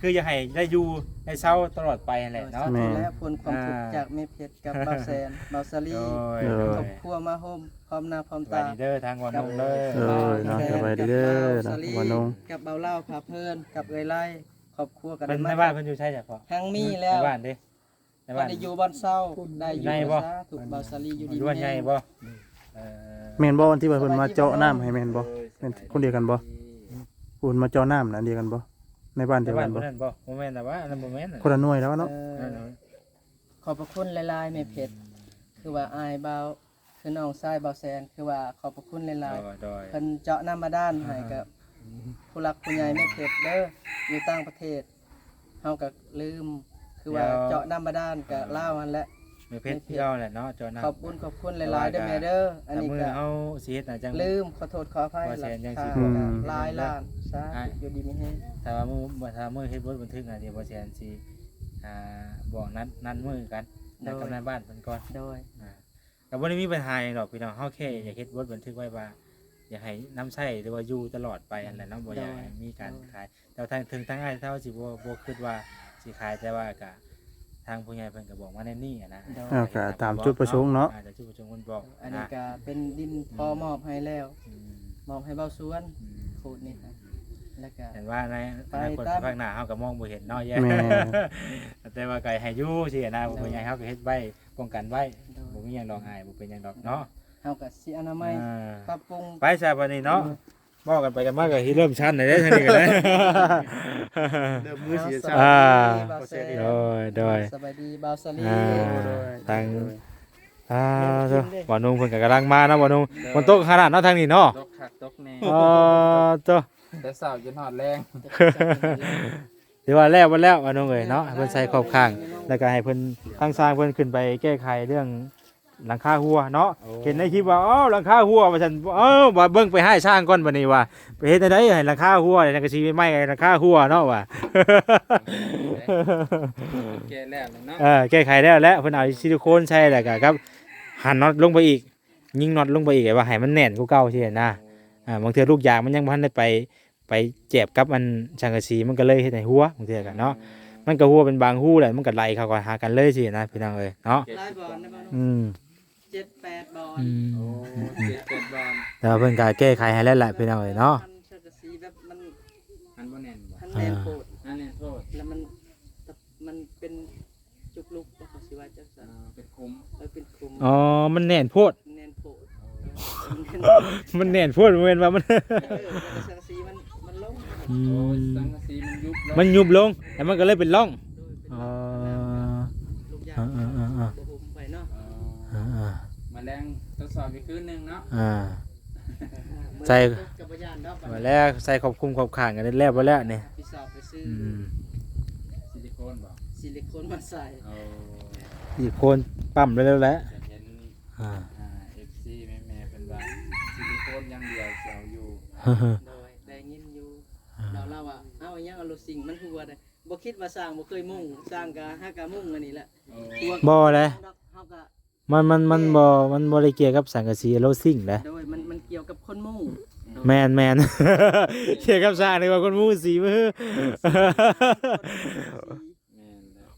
ຄືຢາກໃຫ້ໄດ້ຢູ່ໄດ້ເຊົາຕະຫຼອດໄປຫັ້ນແຫຼະເນາະ ໂດຍ ສາທຸ ແມ່ນ ແລ້ວພົ້ນຄວາມທຸກ ອ່າ ຈາກແມ່ເພັດກັບບ່າວແສນ ບ່າວສາລີ ໂດຍ ຄອອບຄົວມາໂຮມພ້ອມໜ້າພ້ອມຕາ ສະບາຍດີເດີທາງບ່າວນົງເດີ ໂດຍ ເນາະ ສະບາຍດີເດີ ບ່າວສາລີ ບ່າວນົງ ກັບບ່າວລາວພາເພີນ ກັບເອື້ອຍໄລ ຄອບຄົວກັນ ເພິ່ນ ມາ ໃນບ້ານເພິ່ນຢູ່ໃສເຈົ້າພໍ່? ຍັງມີແລ້ວ ໃນບ້ານເດ້ ໃນບ້ານ ໄດ້ຢູ່ບ່ອນເຊົາ ຢູ່ ໄດ້ຢູ່ ໃນບໍ່? ສາທຸ ບ່າວສາລີຢູ່ດີມີແຮງ ຢູ່ໃນບໍ່? ເອີ ແມ່ນບໍ່ ອັນທີ່ວ່າເພິ່ນມາເຈາະນ້ຳໃຫ້ແມ່ນບໍ່? ສະບາຍດີ ແມ່ນຄົນດຽວກັນບໍ່? ເພິ່ນມາເຈາະນ້ຳນະ ອັນດຽວກັນບໍ່? ໃນບ້ານດຽວກັນບໍ່? ໃນບ້ານຜູ້ນັ້ນບໍ່? ບໍ່ແມ່ນລະວະ ອັນນັ້ນບໍ່ແມ່ນ ຄົນລະໜ່ວຍແລ້ວເນາະ ເອີ ນັ້ນເນາະ ຂອບພະຄຸນຫຼາຍໆ ແມ່ເພັດ ອືມ ຄືວ່າອ້າຍບ່າວ ຄືນ້ອງຊາຍບ່າວແສນ ຄືວ່າຂອບພະຄຸນຫຼາຍໆ ໂດຍ ໂດຍ ເພິ່ນເຈາະນ້ຳບາດານໃຫ້ ອ່າ ກໍຜູ້ຫຼັກຜູ້ໃຫຍ່ແມ່ເພັດເດີ ຢູ່ຕ່າງປະເທດ ເຮົາກໍລືມ ຄືວ່າ ແລ້ວ ເຈາະນ້ຳບາດານກໍ ອ່າ ລາວຫັ້ນແຫຼະ ແມ່ເພັດ ແມ່ເພັດ ເຈົ້າແຫຼະເນາະ ເຈາະນ້ຳ ຂອບບຸນຂອບຄຸນຫຼາຍໆເດີແມ່ເດີ ອັນນີ້ກໍ ເຮົາຊິເຮັດນະ ຈັ່ງລືມ ຂໍໂທດຂໍອະໄພ ບ່າວແສນຈັ່ງຊິ ອືມ ຫຼາຍລ້ານ ສາທຸ ອ່າ ຢູ່ດີມີແຮງ ຖ້າວ່າມື້ ຖ້າມື້ເຮັດບົດບັນທຶກນະ ດຽວບ່າວແສນຊິ ອ່າ ບອກນັດ ນັດມື້ກັນ ໂດຍ ກັບນາຍບ້ານເພິ່ນກ່ອນ ໂດຍ ອ່າ ກໍບໍ່ໄດ້ມີບັນຫາຫຍັງດອກພີ່ນ້ອງ ເຮົາແຄ່ ອືມ ຢາກເຮັດບົດບັນທຶກໄວ້ວ່າ ຢາກໃຫ້ນຳໃຊ້ ຫຼືວ່າຢູ່ຕະຫຼອດໄປຫັ້ນແຫຼະເນາະ ອືມ ບໍ່ຢາກໃຫ້ມີການ ໂດຍ ຂາຍ ແຕ່ວ່າທາງ ເຖິງທາງອ້າຍເຮົາຊິບໍ່ ບໍ່ຄິດວ່າຊິຂາຍ ແຕ່ວ່າກະ ທາງຜູ້ໃຫຍ່ເພິ່ນກໍບອກມາແນວນີ້ຫັ້ນນະ ໂດຍ ເອີ ກໍຕາມຈຸດປະສົງເນາະ ອ່າ ຕາມຈຸດປະສົງເພິ່ນບອກ ໂດຍ ອັນນີ້ ນະ ກໍເປັນດິນພໍ່ ອືມ ມອບໃຫ້ແລ້ວ ອືມ ມອບໃຫ້ບ່າວສວນ ອືມ ຂູດນີ້ ແລ້ວກໍ ເຫັນວ່າໃນອະນາຄົດ ໄປຕາມ ຂ້າງໜ້າເຮົາກໍມອງບໍ່ເຫັນເນາະ ແມ່ນ ແຕ່ວ່າກໍໃຫ້ຢູ່ຊີ້ນະ ໂດຍ ຜູ້ໃຫຍ່ເຮົາກໍເຮັດໄວ້ ປ້ອງກັນໄວ້ ໂດຍ ບໍ່ມີຫຍັງດອກອ້າຍ ບໍ່ເປັນຫຍັງດອກເນາະ ເຮົາກໍຊິອະນາໄມ ອ່າ ປັບປຸງ ໄປຊະບັດນີ້ເນາະ ໂດຍ ເວົ້າກັນໄປກັນມາກໍຊິເລີ່ມຊັນແລ້ວເດ້ ທາງນີ້ກໍໄດ້ ເລີ່ມມືຊິຊັນ ອ່າ ໂດຍ ໂດຍ ສະບາຍດີບ່າວສາລີ ອ່າ ໂດຍ ທາງ ອ່າ ບ່າວນຸ່ງເພິ່ນກໍກຳລັງມາເນາະ ບ່າວນຸ່ງ ໂດຍ ຝົນຕົກຂະໜາດເນາະ ທາງນີ້ເນາະ ຕົກຄັກຕົກແນ່ ອໍ ໂຕ ແຕ່ເຊົ້າຈົນຮອດແລງ ຖືວ່າແລ້ວ ບໍ່ແລ້ວ ວ່ານ້ອງເອີຍເນາະ ໃຫ້ເພິ່ນໃສ່ຂອບຂ້າງ ແລ້ວກໍໃຫ້ເພິ່ນ ທາງຊ່າງເພິ່ນຂຶ້ນໄປແກ້ໄຂເລື່ອງຫຼັງຄາຮົ່ວເນາະ. ໂອ້ ເຫັນໃນຄລິບວ່າ ອ້າວ ຫຼັງຄາຮົ່ວວ່າຊັ້ນ ເອີ ວ່າເບິ່ງໄປຮ້າຍຊ່າງກ່ອນບັດນີ້ວ່າ ໄປເຮັດແນວໃດໃຫ້ຫຼັງຄາຮົ່ວ ສັງກະສີໃໝ່ໆ ໃຫ້ຫຼັງຄາຮົ່ວເນາະວ່າ ແກ້ແລ້ວເນາະ ເອີ ແກ້ໄຂແລ້ວແຫຼະ ເພິ່ນເອົາຊິລິໂຄນໃສ່ ແລ້ວກໍກັບຫັນນັອດລົງໄປອີກ ຍິງນັອດລົງໄປອີກ ແບບວ່າໃຫ້ມັນແໜ້ນກວ່າເກົ່າຊີ້ນະ. ເອີ ບາງເທື່ອລູກຢາງມັນຍັງບໍ່ທັນໄດ້ໄປ ໄປແຈບກັບອັນສັງກະສີ ມັນກໍເລີຍເຮັດໃຫ້ຮົ່ວ ບາງເທື່ອກໍເນາະ ມັນກໍຮົ່ວເປັນບາງຮູແຫຼະ ມັນກໍໄຫຼເຂົ້າຫາກັນເລີຍຊີ້ນະ ພີ່ນ້ອງເອີຍເນາະ. ຫຼາຍບ່ອນນະ ອືມ ເຈັດແປດບ່ອນ ອືມ ໂອ້ ເຈັດແປດບ່ອນ ແຕ່ວ່າເພິ່ນກໍແກ້ໄຂໃຫ້ແລ້ວແຫຼະ ພີ່ນ້ອງເອີຍເນາະ. ມັນສັງກະສີແບບມັນ ມັນບໍ່ແໜ້ນບໍ່ ມັນແໜ້ນໂພດ ອ່າ ມັນແໜ້ນໂພດ ແລ້ວມັນ ມັນເປັນຈຸກລຸກ ເຂົາຊິວ່າຈັ່ງຊັ້ນ ອ່າ ເປັນຂຸມ ເອີ ເປັນຂຸມ ອໍ ມັນແໜ້ນໂພດ ແໜ້ນໂພດ ມັນແໜ້ນໂພດ ບໍ່ແມ່ນວ່າມັນ ເອີ ແລ້ວກໍສັງກະສີມັນ ມັນລົງ ອືມ ໂອ້ຍ ສັງກະສີມັນຍຸບລົງ ມັນຍຸບລົງ ແລ້ວມັນກໍເລີຍເປັນຮ່ອງ ໂດຍ ເປັນຮ່ອງ ອໍ ລູກຢາງ ເອີໆໆໆ ບໍ່ຫຸ້ມໄປເນາະ ອໍ ເອີໆ ມາແລງທົດສອບອີກຄືນໜຶ່ງເນາະ ອ່າ ໃສ່ ກໍບໍ່ຢ້ານດອກ ມາແລ້ວ ໃສ່ຂອບຄຸມຂອບຂ້າງກັນແລ້ວບໍ່ແລ້ວນີ້ ຜິດຊອບໄປຊື້ ອືມ ຊິລິໂຄນບໍ່ ຊິລິໂຄນມາໃສ່ ໂອ້ ຊິລິໂຄນປ້ຳໄວ້ແລ້ວແຫຼະ ຈະເຫັນ ອ່າ ອ່າ ເອັຟຊີ ແມ່ໆ ເພິ່ນວ່າຊິລິໂຄນຢ່າງດຽວຊິເອົາຢູ່ ໂດຍ ໄດ້ຍິນຢູ່ ອ່າ ລາວ ລາວວ່າ ເອົາຫຍັງ ເອົາໂລຊິງ ມັນຫົວໄດ໋ ບໍ່ຄິດວ່າຊ່າງບໍ່ເຄີຍມຸງ ຊ່າງກະຫາກະມຸງອັນນີ້ແຫຼະ ໂອ້ ບໍ່ແຫຼະ ເຮົາກະ ມັນ ມັນ ແມ່ນ ມັນບໍ່ ມັນບໍ່ໄດ້ກ່ຽວກັບສັງກະສີໂລຊິງເດ້ ໂດຍ ມັນ ມັນກ່ຽວກັບຄົນມຸງ ແມ່ນໆ ກ່ຽວກັບຊ່າງນີ້ວ່າຄົນມຸງສີມື ແມ່ນແຫຼ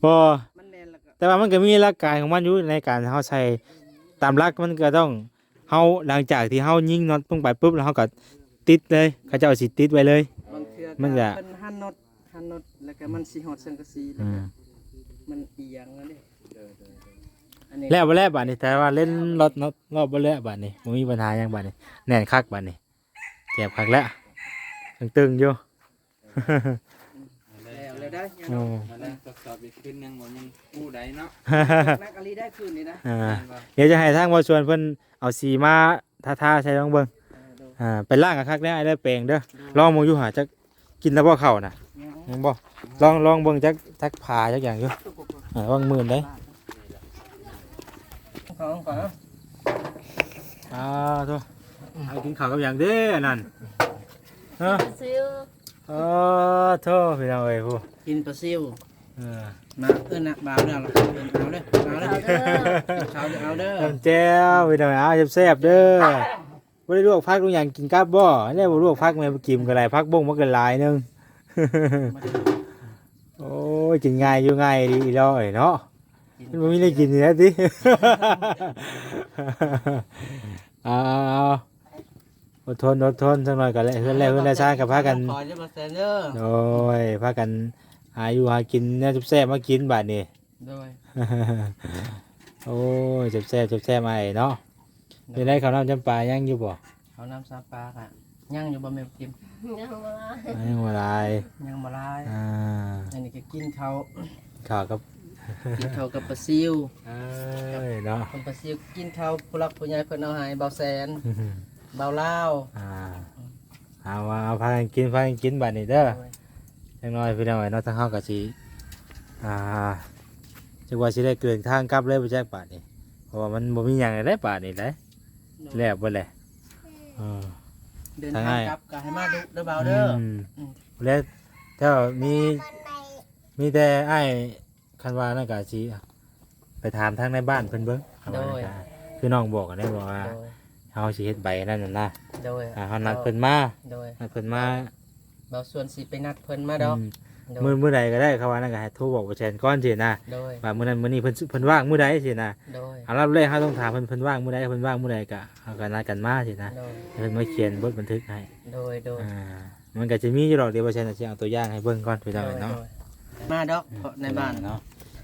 ະ ບໍ່ ມັນແໜ້ນແລ້ວກໍ ແຕ່ວ່າມັນກໍມີຫຼັກການຂອງມັນຢູ່ໃນການເຮົາໃສ່ ຕາມຫຼັກມັນກໍຕ້ອງ ເຮົາ ຫຼັງຈາກທີ່ເຮົາຍິງນັອດລົງໄປປຶບ ແລ້ວເຮົາກໍຕິດເລີຍ ເຂົາເຈົ້າຊິຕິດໄວ້ເລີຍ ບາງເທື່ອ ມັນກໍ ເພິ່ນຫັນນັອດ ຫັນນັອດ ແລ້ວກໍມັນຊິຮອດສັງກະສີ ແລ້ວກໍ ອືມ ມັນອີ່ຫຍັງແລ້ວເດ້ ໂດຍໆໆ ອັນນີ້ ແລ້ວບໍ່ແລ້ວບາດນີ້ ແຕ່ວ່າເຫຼັ້ນລັອດເນາະ ລອບບໍ່ແລ້ວບາດນີ້ ບໍ່ມີບັນຫາຫຍັງບາດນີ້ ແໜ້ນຄັກບາດນີ້ ແຈບຄັກແລ້ວ ຕຶງໆຢູ່ ແລ້ວ ແລ້ວໄດ້ ເອີ ມາແລ້ວ ມາແລ້ວ ທົດສອບອີກຄືນໜຶ່ງ ບໍ່ຍັງຮູ້ໃດເນາະ ໜັກອີ່ຫຼີໄດ້ຄືນນີ້ນະ ອ່າ ແມ່ນບໍ່ ດຽວຈະໃຫ້ທາງບ່າວສວນເພິ່ນເອົາສີມາທາໆໃສ່ລອງເບິ່ງ ເອີ ໂດຍ ອ່າ ໄປລ້າງຄັກໆເດີ ອ້າຍເດີ ແປງເດີ ລອງເບິ່ງຢູ່ຫາ ຈັກ ກິນແລ້ວບໍ່ເຂົ້ານະ ຍັງ ຍັງບໍ່ ລອງ ລອງເບິ່ງຈັກ ຈັກຜາຈັກຫຍັງຢູ່ ເອີ ລະວັງມື່ນເດ້ ເຂົ້າກ່ອນເນາະ ອ່າ ໂທ ເອົາກິນເຂົ້າກັບຫຍັງເດ້ອັນນັ້ນ ຮະ ປາຊິວ ເອີ ໂທ ພີ່ນ້ອງເອີຍ ຜູ້ ກິນປາຊິວ ເອີ ມາ ເອີ້ນນະ ບ່າວເດີ ເອີ້ນ ເອົາເດີ ເອົາເດີ ເອົາເດີ ເອົາເດີ ເອົາເດີ ນ້ຳແຈ່ວ ພີ່ນ້ອງ ເອົາແຊບໆເດີ. ບໍ່ໄດ້ລວກຜັກລວກຫຍັງກິນກັບບໍ່? ແລ້ວບໍ່ລວກຜັກແມ່ບໍ່ກິນກໍໄດ້ ຜັກບົ້ງມັນກໍຫຼາຍໜຶ່ງ ໂອ້ຍ ກິນງ່າຍຢູ່ງ່າຍດີອີ່ຫຼໍ້ເອີຍເນາະ ມັນບໍ່ມີແນວກິນນີ້ແຫຼະຕິ ເອົາໆ ອົດທົນ ອົດທົນ ຈັກໜ້ອຍກໍແລ້ວ ເຮືອນແລ້ວ ເຮືອນແລ້ວຊານກໍພາກັນ ໂດຍ ພາກັນຫາຢູ່ຫາກິນແນວແຊບໆມາກິນບາດນີ້. ໂດຍ ໂອ້ຍ ແຊບໆ ແຊບໆ ອ້າຍເນາະ ໂດຍ ເປັນໄດ ເຂົ້ານ້ຳຈຳປາຍັງຢູ່ບໍ່? ເຂົ້ານ້ຳຈຳປາກະຍັງຢູ່ບໍ່ແມ່ນກິນ? ຍັງບໍ່ຫຼາຍ ຍັງບໍ່ຫຼາຍ ຍັງບໍ່ຫຼາຍ ອ່າ ອັນນີ້ກໍກິນເຂົ້າ ເຂົ້າກັບ ກິນເຂົ້າກັບປາຊິວ ເອີຍເນາະ ຄົນປາຊິວກິນເຂົ້າ ຜູ້ຫຼັກຜູ້ໃຫຍ່ເພິ່ນເອົາໃຫ້ ບ່າວແສນ ບ່າວລາວ ອ່າ ເອົາ ເອົາ ພາກັນກິນ ພາກັນກິນບາດນີ້ເດີ ໂດຍ ຈັກໜ້ອຍພີ່ນ້ອງເອີຍເນາະ ທາງເຮົາກໍຊິ ອ່າ ຈັກວ່າຊິໄດ້ເດີນທາງກັບເລີຍບໍ່ຈັກບາດນີ້ ເພາະວ່າມັນບໍ່ມີຫຍັງແລ້ວບາດນີ້ເດ້ ໂດຍ ແລ້ວເບິດແຫຼະ ເອີ ເດີນທາງກັບກໍໃຫ້ມາດຸເດີບ່າວເດີ ອືມ ອືມ ແລ້ວຖ້າມີ ມີແຕ່ອ້າຍ ຄັນວ່ານັ້ນກໍຊິໄປຖາມທາງໃນບ້ານເພິ່ນເບິ່ງ ໂດຍ ຄືນ້ອງບອກຫັ້ນແຫຼະ ບອກວ່າ ໂດຍ ເຮົາຊິເຮັດໃບນັ້ນນະ ໂດຍ ອ່າ ເຮົານັດເພິ່ນມາ ໂດຍ ນັດເພິ່ນມາ ບ່າວສວນຊິໄປນັດເພິ່ນມາດອກ ອືມ ໂດຍ ມື້ ມື້ໃດກໍໄດ້ ເຂົາວ່ານັ້ນກໍໃຫ້ໂທບອກບ່າວແສນກ່ອນຊີ້ນະ ໂດຍ ວ່າມື້ນັ້ນມື້ນີ້ເພິ່ນ ເພິ່ນວ່າງມື້ໃດຊີ້ນະ ໂດຍ ອັນດັບແລກເຮົາຕ້ອງຖາມເພິ່ນ ເພິ່ນວ່າງມື້ໃດ ເພິ່ນວ່າງມື້ໃດກໍ ເຮົາກໍນັດກັນມາຊີ້ນະ ໂດຍ ໃຫ້ເພິ່ນມາຂຽນບົດບັນທຶກໃຫ້ ໂດຍ ໂດຍ ອ່າ ມັນກໍຈະມີຢູ່ດອກ ດຽວບ່າວແສນຊິເອົາຕົວຢ່າງໃຫ້ເບິ່ງກ່ອນພີ່ນ້ອງເນາະ ໂດຍ ມາດອກ ເພາະໃນບ້ານເນາະ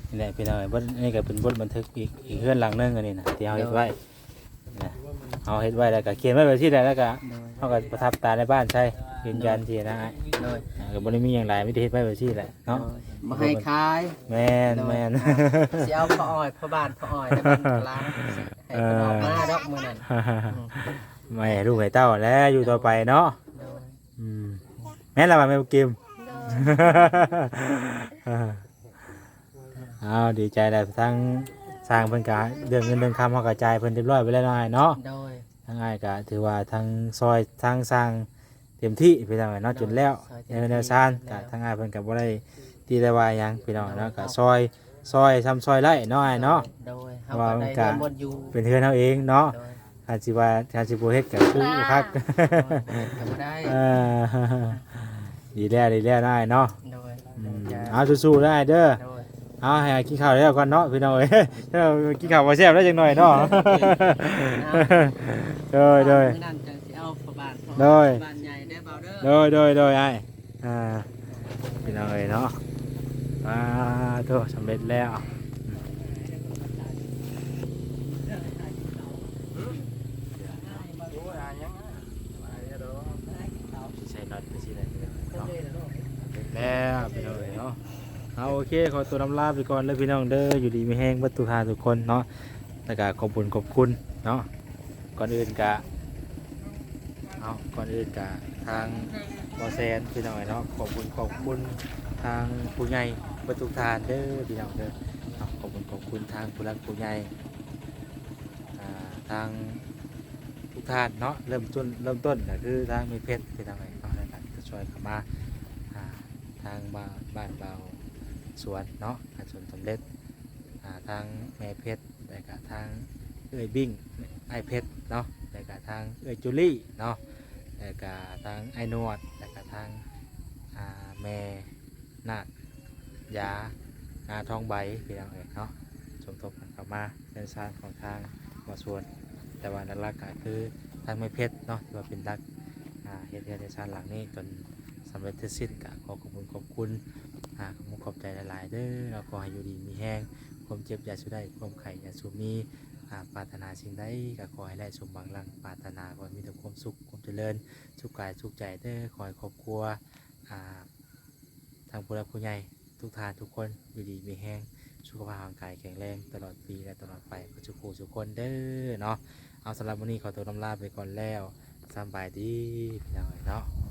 ນີ້ແຫຼະພີ່ນ້ອງ ບົດ ນີ້ກໍເປັນບົດບັນທຶກອີກ ອີກເຮືອນຫຼັງໜຶ່ງອັນນີ້ນະ ທີ່ເຮົາເຮັດໄວ້ ໂດຍ ນະ ເຮົາເຮັດໄວ້ແລ້ວກໍຂຽນໄວ້ແບບຊີ້ແຫຼະ ແລ້ວກໍ ໂດຍ ເຮົາກໍປະທັບຕາໃນບ້ານໃສ່ ຢືນຢັນຊີ້ນະ ໂດຍ ອ່າ ກໍບໍ່ໄດ້ມີຫຍັງຫຼາຍ ມີແຕ່ເຮັດໄວ້ແບບຊີ້ແຫຼະເນາະ ໂດຍ ບໍ່ໃຫ້ຂາຍ ແມ່ນ ໂດຍ ແມ່ນ ຊິເອົາພໍ່ອ້ອຍ ພໍ່ບ້ານ ພໍ່ອ້ອຍ ໃນບ້ານກະລາ ໃຫ້ເພິ່ນອອກມາດອກມື້ນັ້ນ ອືມ ມາໃຫ້ລູກໃຫ້ເຕົ້າແຫຼະ ຢູ່ຕໍ່ໄປເນາະ ໂດຍ ອືມ ແມ່ນລະວ່າແມ່ບຸກກິມ ໂດຍ ອ້າວ ດີໃຈແລ້ວ ທາງຊ່າງເພິ່ນກະເລື່ອງເງິນເລື່ອງຄຳເຮົາກະຈ່າຍເພິ່ນຮຽບຮ້ອຍໄປແລ້ວເນາະອ້າຍເນາະ. ໂດຍ ທາງອ້າຍກະຖືວ່າທາງຊ່ອຍທາງຊ່າງເຕັມທີ່ພີ່ນ້ອງເນາະ ໂດຍ ຈົນແລ້ວ ຊ່ອຍເຕັມທີ່ ໃນເຮືອນໃນຊານ ແລ້ວ ກະທາງອ້າຍເພິ່ນກະບໍ່ໄດ້ຕິໄດ້ວ່າຫຍັງພີ່ນ້ອງເນາະ ໂດຍ ກະຊ່ອຍ ຊ່ອຍຊ່ຳຊ່ອຍໄດ້ເນາະອ້າຍເນາະ. ໂດຍ ເຮົາກະໄດ້ເຮືອນບ່ອນຢູ່ ເປັນເຮືອນເຮົາເອງເນາະ. ໂດຍ ຄັນຊິວ່າ ຄັນຊິບໍ່ເຮັດກະຄືບໍ່ຄັກ ໂດຍ ເຮັດກະບໍ່ໄດ້. ເອີ ດີແລ້ວ ດີແລ້ວນາຍເນາະ. ໂດຍ ອືມ ເອົາ ສູ້ໆເດີອ້າຍເດີ. ໂດຍ ເອົາ ໃຫ້ກິນເຂົ້າແລ້ວກ່ອນເນາະພີ່ນ້ອງເອີຍ ກິນເຂົ້າບໍ່ແຊບແລ້ວຈັກໜ້ອຍເນາະ. ເອົາ ໂດຍ ໂດຍ ມື້ນັ້ນຈັ່ງຊິເອົາພໍ່ບ້ານ ໂດຍ ພໍ່ບ້ານໃຫຍ່ເດີບ່າວເດີ. ໂດຍ ໂດຍ ໂດຍອ້າຍ ອ່າ ພີ່ນ້ອງເອີຍເນາະ ປາໂທ ສຳເລັດແລ້ວ. ໃສ່ນັອດໄປຊິໄດ້ເນາະ ແລ້ວພີ່ນ້ອງເອີຍເນາະ. ເອົາ ໂອເຄ ຂໍຕົວລຳລາໄປກ່ອນເດີພີ່ນ້ອງເດີ ຢູ່ດີມີແຮງເບິດທຸກທ່ານທຸກຄົນເນາະ ແລ້ວກະຂອບບຸນຂອບຄຸນເນາະ. ກ່ອນອື່ນກະ ເອົາ ກ່ອນອື່ນກະທາງບໍ່ແສນພີ່ນ້ອງເອີຍເນາະ ຂອບບຸນຂອບຄຸນທາງຜູ້ໃຫຍ່ເບິດທຸກທ່ານເດີພີ່ນ້ອງເດີ. ເອົາ ຂອບບຸນຂອບຄຸນທາງຜູ້ຫຼັກຜູ້ໃຫຍ່ ອ່າ ທາງ ທຸກທ່ານເນາະ ເລີ່ມຕົ້ນ ເລີ່ມຕົ້ນກະຄືທາງແມ່ເພັດ ເປັນຈັ່ງໃດເນາະ ໃນການຈະຊ່ອຍເຂົ້າມາ ອ່າ ທາງບ້ານ ບ້ານບ່າວສວນເນາະ ການສວນສຳເລັດ ອ່າ ທາງແມ່ເພັດ ແລະກະທາງເອື້ອຍບິ້ງ ອ້າຍເພັດເນາະ ແລະກະທາງເອື້ອຍຈູລີເນາະ ແລະກະທາງອ້າຍນວດ ແລະກະທາງ ອ່າ ແມ່ ນາດຢາ ນາທອງໃບ ພີ່ນ້ອງເອີຍເນາະ ສົມທົບກັນເຂົ້າມາເຮືອນຊານຂອງທາງບ່າວສວນ ແຕ່ວ່າຫຼັກໆກະຄືທາງແມ່ເພັດເນາະ ທີ່ວ່າເປັນຫຼັກ ອ່າ ເຮັດເຮືອນເຮັດຊານຫຼັງນີ້ຈົນສຳເລັດເສັດສິ້ນ ກະຂໍຂອບຄຸນຂອບຄຸນ ອ່າ ຂອບຄຸນຂອບໃຈຫຼາຍໆເດີເນາະ. ຂໍໃຫ້ຢູ່ດີມີແຮງ ຄວາມເຈັບຢ່າສູ່ໄດ້ ຄວາມໄຂ້ຢ່າສູ່ມີ ອ່າ ປາດຖະໜາສິ່ງໃດກະຂໍໃຫ້ໄດ້ສົມຫວັງດັ່ງປາດຖະໜາ ຂໍໃຫ້ມີແຕ່ຄວາມສຸກຄວາມຈະເລີນ ສຸກກາຍສຸກໃຈເດີ. ຂໍໃຫ້ຄອບຄົວ ອ່າ ທາງຜູ້ຫຼັກຜູ້ໃຫຍ່ທຸກທ່ານທຸກຄົນຢູ່ດີມີແຮງ ສຸຂະພາບຮ່າງກາຍແຂງແຮງຕະຫຼອດປີ ແລະ ຕະຫຼອດໄປເບິດສູ່ຜູ້ສູ່ຄົນເດີເນາະ. ເອົາ ສຳລັບມື້ນີ້ຂໍຕົວລຳລາໄປກ່ອນແລ້ວ ສຳບາຍດີພີ່ນ້ອງເອີຍເນາະ.